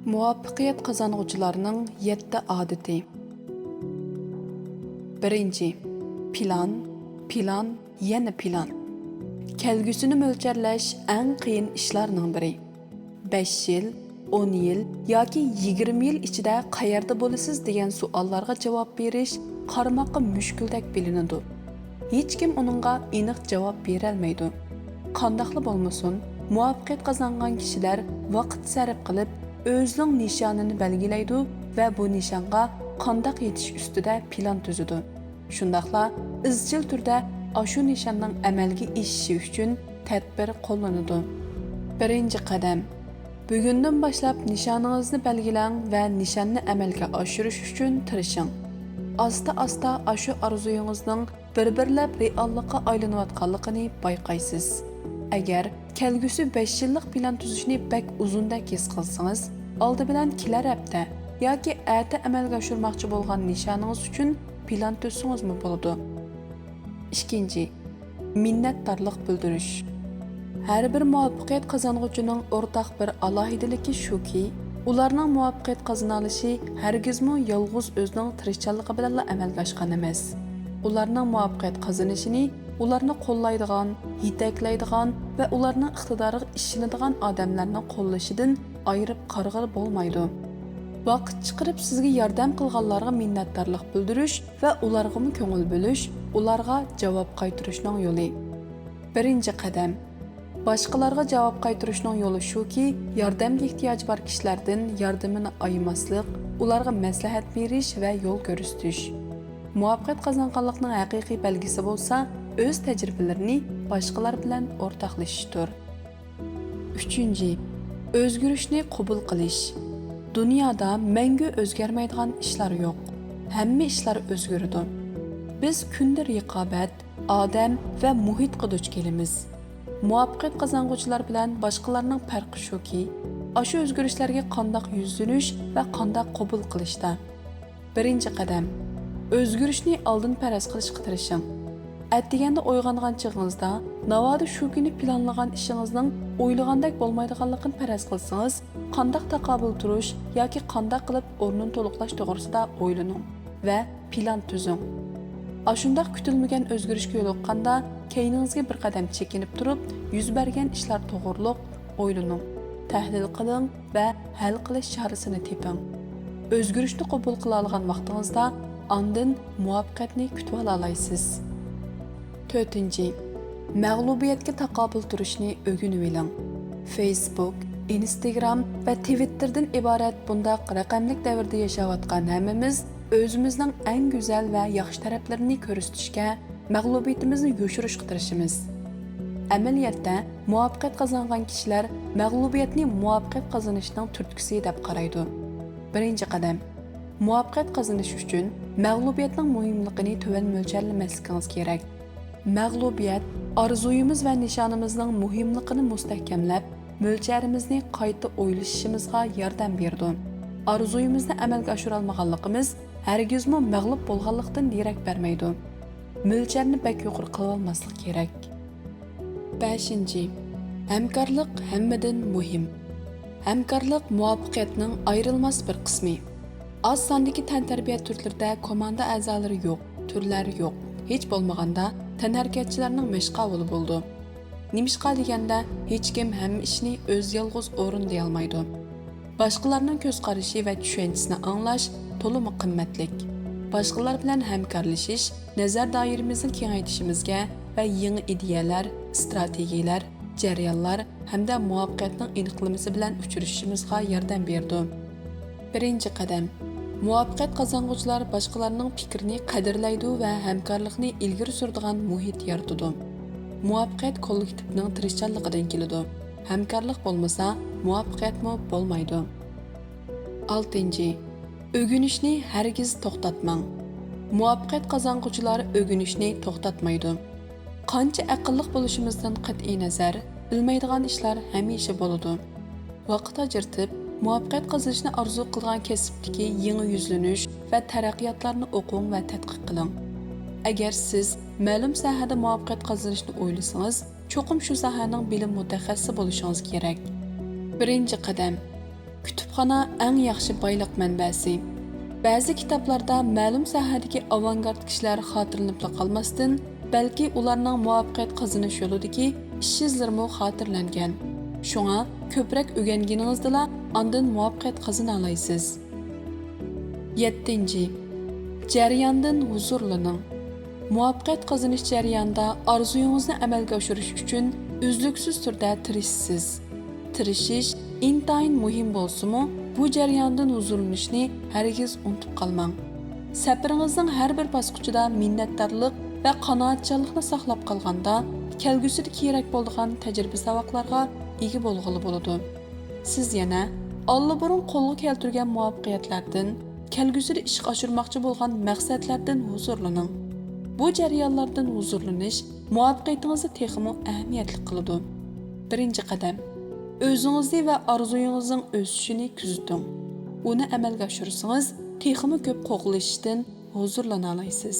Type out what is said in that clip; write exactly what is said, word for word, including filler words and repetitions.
مۇۋەپپەقىيەت قازانغۇچىلارنىڭ يەتتە ئادىتى. بىرىنچى، پىلان، پىلان، يەنە پىلان. كەلگۈسىنى مۆلچەرلەش ئەڭ قىيىن ئىشلارنىڭ بىرى. بەش يىل، ئون يىل ياكى يىگىرمە يىل ئىچىدە قەيەردە بولىسىز دېگەن سوئاللارغا جاۋاب بېرىش قارىماققا مۈشكۈلدەك بىلىنىدۇ. ھېچكىم ئۇنىڭغا ئېنىق جاۋاب بېرەلمەيدۇ. قانداقلا بولمىسۇن، مۇۋەپپەقىيەت قازانغان كىشىلەر ۋاقىت سەرپ قىلىپ، ئۆزىنىڭ نىشانىنى بەلگىلەيدۇ ۋە بۇ نىشانغا قانداق يېتىش ئۈستىدە پىلان تۈزىدۇ. شۇنداقلا ئىزچىل تۈردە ئاشۇ نىشاننىڭ ئەمەلگە ئېشىشى ئۈچۈن تەدبىر قوللىنىدۇ. بىرىنچى قەدەم. بۈگۈندىن باشلاپ نىشانىڭىزنى بەلگىلەڭ ۋە نىشاننى ئەمەلگە ئاشۇرۇش ئۈچۈن تىرىشىڭ. ئاستا-ئاستا ئاشۇ ئارزۇيىڭىزنىڭ بىر-بىرلەپ رېئاللىققا ئايلىنىۋاتقانلىقىنى بايقايسىز. ئەگەر كەلگۈسى بەش يىللىق پىلان تۈزۈشنى بەك ئۇزۇندەك ھېس قىلسىڭىز، ئالدى بىلەن كېلەر ھەپتە ياكى ئەتە ئەمەلگە ئاشۇرماقچى بولغان نىشانىڭىز ئۈچۈن پىلان تۈزسىڭىزمۇ بولىدۇ. ئىككىنچى، مىننەتدارلىق بىلدۈرۈش. ھەر بىر مۇۋەپپەقىيەت قازانغۇچىنىڭ ئورتاق بىر ئالاھىدىلىكى شۇكى، ئۇلارنىڭ مۇۋەپپەقىيەت قازىنالىشى ھەرگىزمۇ يالغۇز ئۆزىنىڭ تىرىشچانلىقى بىلەنلا ئەمەلگە ئاشقان ئەمەس. ئۇلارنىڭ مۇۋەپپەقىيەت قازىنىشىنى ئۇلارنى قوللايدىغان، يېتەكلەيدىغان ۋە ئۇلارنىڭ ئىقتىدارىغا ئىشىنىدىغان ئادەملەرنىڭ قوللىشىدىن ئايرىپ قارىغىلى بولمايدۇ. ۋاقىت چىقىرىپ سىزگە ياردەم قىلغانلارغا مىننەتدارلىق بىلدۈرۈش ۋە ئۇلارغىمۇ كۆڭۈل بۆلۈش، ئۇلارغا جاۋاب قايتۇرۇشنىڭ يولى. بىرىنچى قەدەم. باشقىلارغا جاۋاب قايتۇرۇشنىڭ يولى شۇكى، ياردەمگە ئېھتىياجى بار كىشىلەردىن ياردىمىنى ئايىماسلىق، ئۇلارغا مەسلىھەت بېرىش ۋە يول كۆرسىتىش. مۇۋەپپەقىيەت قازانغانلىقنىڭ ھەقىقىي بەلگىسى بولسا، ئۆز تەجرىبىلىرىنى باشقىلار بىلەن ئورتاقلىشىشتۇر. ئۈچىنچى، ئۆزگىرىشنى قوبۇل قىلىش. دۇنيادا مەڭگۈ ئۆزگەرمەيدىغان ئىشلار يوق. ھەممە ئىشلار ئۆزگىرىدۇ. بىز كۈندە رىقابەت، ئادەم ۋە مۇھىتقا دۇچ كېلىمىز. مۇۋەپپەقىيەت قازانغۇچىلار بىلەن باشقىلارنىڭ پەرقى شۇكى، ئاشۇ ئۆزگىرىشلەرگە قانداق يۈزلىنىش ۋە قانداق قوبۇل قىلىشتا. بىرىنچى قەدەم، ئۆزگىرىشنى ئالدىن پەرەز قىلىشقا تىرىشىڭ. ئەتىگەندە ئويغانغان چېغىڭىزدا، ناۋادا شۇ كۈنى پىلانلىغان ئىشىڭىزنىڭ ئويلىغاندەك بولمايدىغانلىقىنى پەرەز قىلسىڭىز، قانداق تاقابىل تۇرۇش ياكى قانداق قىلىپ ئورنىنى تولۇقلاش توغرىسىدا ئويلىنىڭ ۋە پىلان تۈزۈڭ. ئاشۇنداق كۈتۈلمىگەن ئۆزگىرىشكە يولۇققاندا، كەينىڭىزگە بىر قەدەم چېكىنىپ تۇرۇپ، يۈز بەرگەن ئىشلار توغرۇلۇق ئويلىنىڭ، تەھلىل قىلىڭ ۋە ھەل قىلىش چارىسىنى تېپىڭ. ئۆزگىرىشنى قوبۇل قىلالىغان ۋاقتىڭىزدا ئاندىن مۇۋەپپەقىيەتنى كۈتۈۋالالايسىز. تۆتىنچى، مەغلۇبىيەتكە تاقابىل تۇرۇشنى ئۆگىنىۋېلىڭ. فېيسبۇك، ئىنستاگرام ۋە تىۋىتتېردىن ئىبارەت بۇنداق رەقەملىك دەۋردە ياشاۋاتقان ھەممىمىز ئۆزىمىزنىڭ ئەڭ گۈزەل ۋە ياخشى تەرەپلىرىنى كۆرسىتىشكە، مەغلۇبىيىتىمىزنى يوشۇرۇشقا تىرىشىمىز. ئەمەلىيەتتە، مۇۋەپپەقىيەت قازانغان كىشىلەر مەغلۇبىيەتنى مۇۋەپپەقىيەت قازىنىشنىڭ تۈرتكىسى دەپ قارايدۇ. بىرىنچى قەدەم، مۇۋەپپەقىيەت قازىنىش ئۈچۈن مەغلۇبىيەتنىڭ مۇھىملىقىنى تۆۋەن مۆلچەرلىمەسلىكىڭىز كېرەك. مەغلۇبىيەت ئارزۇيىمىز ۋە نىشانىمىزنىڭ مۇھىملىقىنى مۇستەھكەملەپ، مۆلچەرىمىزنى قايتا ئويلىشىشىمىزغا ياردەم بېرىدۇ. ئارزۇيىمىزنى ئەمەلگە ئاشۇرالمىغانلىقىمىز ھەرگىزمۇ مەغلۇپ بولغانلىقتىن دېرەك بەرمەيدۇ. مۆلچەرنى بەك يۇقىرى قىلىۋالماسلىق كېرەك. بەشىنچى، ھەمكارلىق ھەممىدىن مۇھىم. ھەمكارلىق مۇۋەپپەقىيەتنىڭ ئايرىلماس بىر قىسمى. ئاز ساندىكى تەنتەربىيە تۈرلىرىدە كوماندا ئەزالىرى يوق، تۈرلەر يوق. ھېچ بولمىغاندا تەنھەرىكەتچىلەرنىڭ مەشقاۋۇلى بولىدۇ. نېمىشقا دېگەندە، ھېچكىم ھەممە ئىشنى ئۆزى يالغۇز ئورۇندىيالمايدۇ. باشقىلارنىڭ كۆز قارىشى ۋە چۈشەنچىسىنى ئاڭلاش تولىمۇ قىممەتلىك. باشقىلار بىلەن ھەمكارلىشىش نەزەر دائىرىمىزنى كېڭەيتىشىمىزگە ۋە يېڭى ئىدىيەلەر، ئىستراتېگىيەلەر، جەريانلار ھەمدە مۇۋەپپەقىيەتنىڭ ئېنىقلىمىسى بىلەن ئۇچرىشىشىمىزغا ياردەم بېرىدۇ. بىرىنچى قەدەم، مۇۋەپپەقىيەت قازانغۇچىلار باشقىلارنىڭ پىكرىنى قەدىرلەيدۇ ۋە ھەمكارلىقنى ئىلگىرى سۈرىدىغان مۇھىت يارىتىدۇ. مۇۋەپپەقىيەت كوللېكتىپنىڭ تىرىشچانلىقىدىن كېلىدۇ. ھەمكارلىق بولمىسا، مۇۋەپپەقىيەتمۇ بولمايدۇ. ئالتىنچى، ئۆگىنىشنى ھەرگىز توختاتماڭ. مۇۋەپپەقىيەت قازانغۇچىلار ئۆگىنىشنى توختاتمايدۇ. قانچە ئەقىللىق بولۇشىمىزدىن قەتئىينەزەر، بىلمەيدىغان ئىشلار ھەمىشە بولىدۇ. ۋاقىت ئاجرىتىپ، مۇۋەپپەقىيەت قازىنىشنى ئارزۇ قىلغان كەسىپتىكى يېڭى يۈزلىنىش ۋە تەرەققىياتلارنى ئوقۇڭ ۋە تەتقىق قىلىڭ. ئەگەر سىز مەلۇم ساھەدە مۇۋەپپەقىيەت قازىنىشنى ئويلىسىڭىز، چوقۇم شۇ ساھەنىڭ بىلىم مۇتەخەسسىسى بولۇشىڭىز كېرەك. بىرىنچى قەدەم، كۇتۇپخانا ئەڭ ياخشى بايلىق مەنبەسى. بەزى كىتابلاردا مەلۇم ساھەدىكى ئاۋانگارت كىشىلەر خاتىرىلىنىپلا قالماستىن، بەلكى ئۇلارنىڭ مۇۋەپپەقىيەت قازىنىش يولىدىكى ئىش ئىزلىرىمۇ خاتىرىلەنگەن. شۇڭا كۆپرەك ئۆگەنگىنىڭىزدىلا ئاندىن مۇۋەپپەقىيەت قازىنالايسىز. يەتتىنچى، جەرياندىن ھۇزۇرلىنىڭ. مۇۋەپپەقىيەت قازىنىش جەريانىدا ئارزۇيىڭىزنى ئەمەلگە ئاشۇرۇش ئۈچۈن ئۈزلۈكسىز تۈردە تىرىشىسىز. تىرىشىش ئىنتايىن مۇھىم بولسىمۇ، بۇ جەرياندىن ھۇزۇرلىنىشنى ھەرگىز ئۇنتۇپ قالماڭ. سەپىرىڭىزنىڭ ھەر بىر باسقۇچىدا مىننەتدارلىق ۋە قانائەتچانلىقنى ساقلاپ قالغاندا، كەلگۈسىدە كېرەك بولىدىغان تەجرىبە-ساۋاقلارغا ئىگە بولغىلى بولىدۇ. سىز يەنە ئاللىبۇرۇن قولغا كەلتۈرگەن مۇۋەپپەقىيەتلەردىن، كەلگۈسىدە ئىشقا ئاشۇرماقچى بولغان مەقسەتلەردىن ھۇزۇرلىنىڭ. بۇ جەريانلاردىن ھۇزۇرلىنىش مۇۋەپپەقىيىتىڭىزنى تېخىمۇ ئەھمىيەتلىك قىلىدۇ. بىرىنچى قەدەم، ئۆزىڭىزنى ۋە ئارزۇيىڭىزنىڭ ئۆسۈشىنى كۆزىتىڭ. ئۇنى ئەمەلگە ئاشۇرسىڭىز، تېخىمۇ كۆپ قوغلىشىشتىن ھۇزۇرلىنالايسىز.